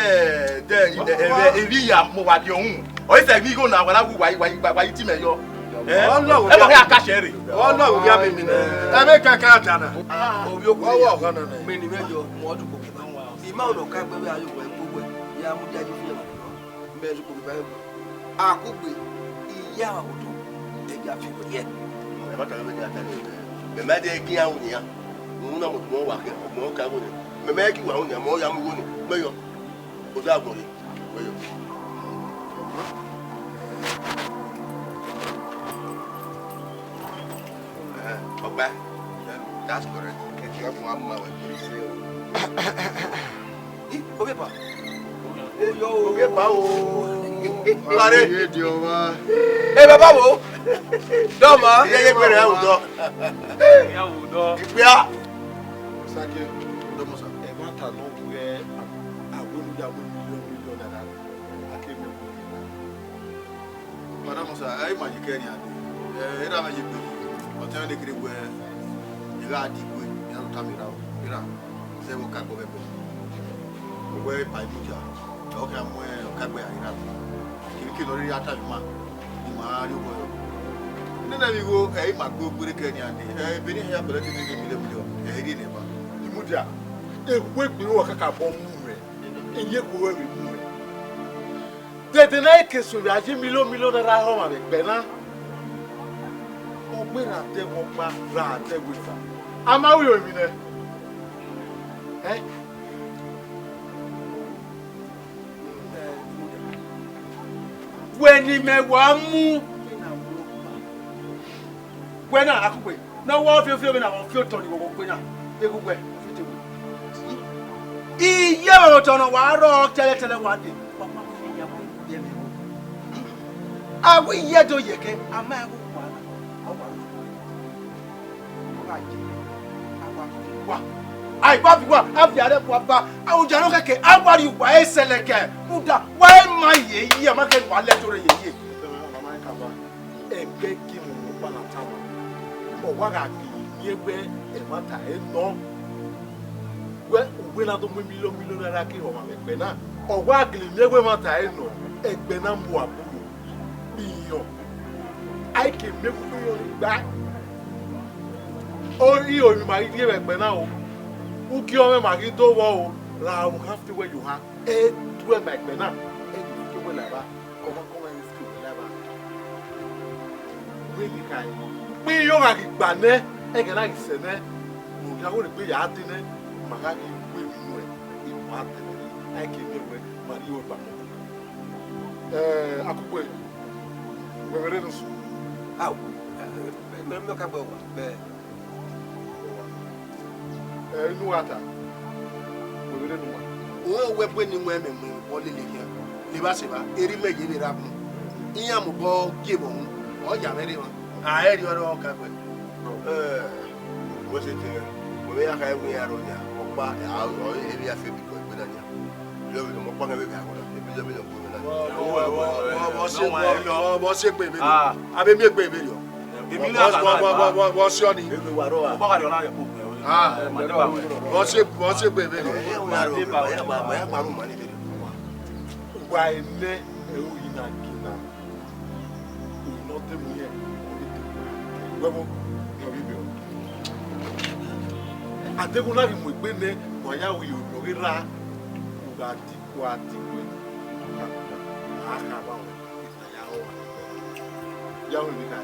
de, de, evbi ya, mo wa gie ọhun. Ọ i sẹ ni igho na, wa na wu wa, wa, wa, wa yi ti mẹ yọ. Ẹ? Ọlọrun. Ẹ ma khian ka sẹ rre. Ọlọrun ya mẹ mi nẹ. Ẹ vbe kankan ta na. Ah, ovbi okhuo. Ọwọ ọghan nana. Mẹ ni mẹ yọ, mo du koko ba. Ima ọnọ ka egbe vbe ayo wẹ gbogbo. Ya mu dia yi fi ẹmwẹ nọ. Mẹ du koko ba egbe. Akugbe, iye avbe awodo, ẹ ya fi wẹ ye. Ẹ ma ta wẹ ne a ta nẹ, mẹ ma de gi iran ru nian, unu na mẹ ọmọ wa kẹ, ọmọ ka ru nian, mẹ ma gi wa ru nian, mẹ ọ ya mu igho ni, mẹ yọ, odọ agbọn rre, mẹ yọ. Eh, ọkpa, that's correct. Kẹkẹ ọkùnrin a mọ ẹwẹ kiri. Ih, ovbi epa. Ovbi epa o. Pare. Iye di ọmwa. Eh, baba wo. Dọmọ. Iye ye gbere awudọ. Awudọ. Ikpia. Sake, dọmọ sa. Ẹmwata nọ wẹ, a wẹ ne u ya wẹ million, million naira. A ke mẹ. Madam Musa, ẹ i ma ye kẹ nian dee. Ẹ, erha mwẹ ye gbe yi. Ọtẹn mwẹ nekere wẹ, I gha di kue, iran do tama erha o. Erha, zẹ vbe ọ ka gbe ọghẹe. Wẹ e pa imudia, ọ khian mu ọka gbe ya rre erha. Kevbe kevbe ne ọ rhirhi a tama ima, ne ima ra rrie obọ yọ. Nene vbe igho, ẹ i ma gbe ogbere kẹ nian dee. Ẹ, ebe ne iran ya collect nene million million, ẹ i rhie nẹ eva. Imudia, ekhue gbe uwa kakabọ mu mwẹ, iyeke ruẹ vbe mu mwẹ. Dede ne a ke so vbe a ye million million naira họmwa vbe ẹgbẹ na, ọ gbe ra dẹ ẹvbo ọkpa, ra dẹ ẹvbo eva. A ma ru emwi nẹ? Ẹ? Wẹ ne imẹ wa mu, wẹ na, Akugbe. Ne ọ wa fiofio vbe na, ọ fi otọ ni ghọghọ gbe na, eghuwẹ, ọ fi te wẹ. Iye vbe otọ ne ọ wa rrọọ tẹlẹtẹlẹ wa dee, wa ma fi iye ẹvbo, iye ẹvbo. A wẹ iye do yẹkẹ, a ma ẹvbo wa na, ọ wa rrọọ. Ọ gha ye, a wa fi wa. A i gba fi wa, a fi arẹ wa ba, a oja nọ kẹkẹ, a wa rhie uwa ẹsẹlẹ kẹ, rhunmwuda, wa i ma ye iye, a ma kẹ ne uwa lẹ ẹto rre ye iye. Ẹgbẹe gie mwẹ ọkpa na tama, ọ wa gha gele miẹn wẹ ẹmwata ẹre nọ. Wẹ uwẹ na do mu million million naira ke họmwa vbe ẹgbẹ na, ọ wa gele miẹn wẹ ẹmwata ẹre nọ, ẹgbẹ na mu aburo kpiyọn. A i ke miẹn wẹ kpiyọn ni gba. Ọ i ro emwi ma ghi rrie vbe ẹgbẹ na o, ugie ọmwẹ ma ghi do vbọ o, ra ohan fi wẹ ye ohan, ẹ i tuẹ ma ẹgbẹ na, ẹ i ghi fi wẹ la evba. Kọmwakọmwa ghi fi wẹ la evba. Wẹ ghi kha ẹre. Kpe ọ gha ghi gba nẹ, ẹghẹ na ghi sẹ nẹ, ne ọ ghi a wẹ egbe ya dee nẹ, ma gha ghi ru emwi nuẹn, I wa dẹlẹ re, a i ke miẹn wẹ, ma rhie oro ba mu. Eh, Akukwe, wẹ vbe rre ne usun? Au, mẹ, mẹ ka gbe wa, mẹ. Eh, inu wa ta, wẹ vbe rre ne uwa? Uwẹ wẹ bu eni mu ẹmwẹ mu vbe ọ lele khian. Levba sẹ evba, erha imẹ ye vbe rra bun. Iran mobọ gie vbe ọhun, ọ ya mwẹ rre emwa. A i rhie ọrọre ọ ka gbe. Eh, wẹ sẹ te, wẹ vbe ya kha ẹvbo iran rrọọ nia, ọkpa, a, ọ, emwi ya fe bikọ egbe na nia. Yọ vbe ne ọkpa mwẹ vbe gha gho na, ebi yọ vbe ne ọ gbe mwẹ na. Vbọ, vbọ, vbọ, vbọ, vbọ si egbe vberriọ? Ah. Avbe miẹn egbe vberriọ. Vbọ, vbọ, vbọ, vbọ, vbọ si ọnii? Egbe wa rrọọ a? Ọkpa gha rrie ọna rẹ kpo. Ah. Vbọ si, vbọ si egbe vberriọ? Ẹ, ẹ, wa rrọọ, ma ya ma, ma ya ma rhunmwuda ni vberriọ. Uwa enẹ ẹre uyi na gie na. Uyi ne ọ te mu irẹn, ọ ghi te mu. Wẹ vbo, ọ ghi vberriọ. Adeghẹ u na ghi mu egbe nẹ, wa ya ru iyoro ne ọ ghi rra, u gha di, wa di wẹ, a kha vba wẹ, ya ru emwi kha.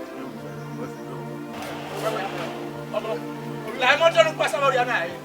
Ọmọ, la ẹmọ dẹnu kpasa vbe ọrria na ẹre.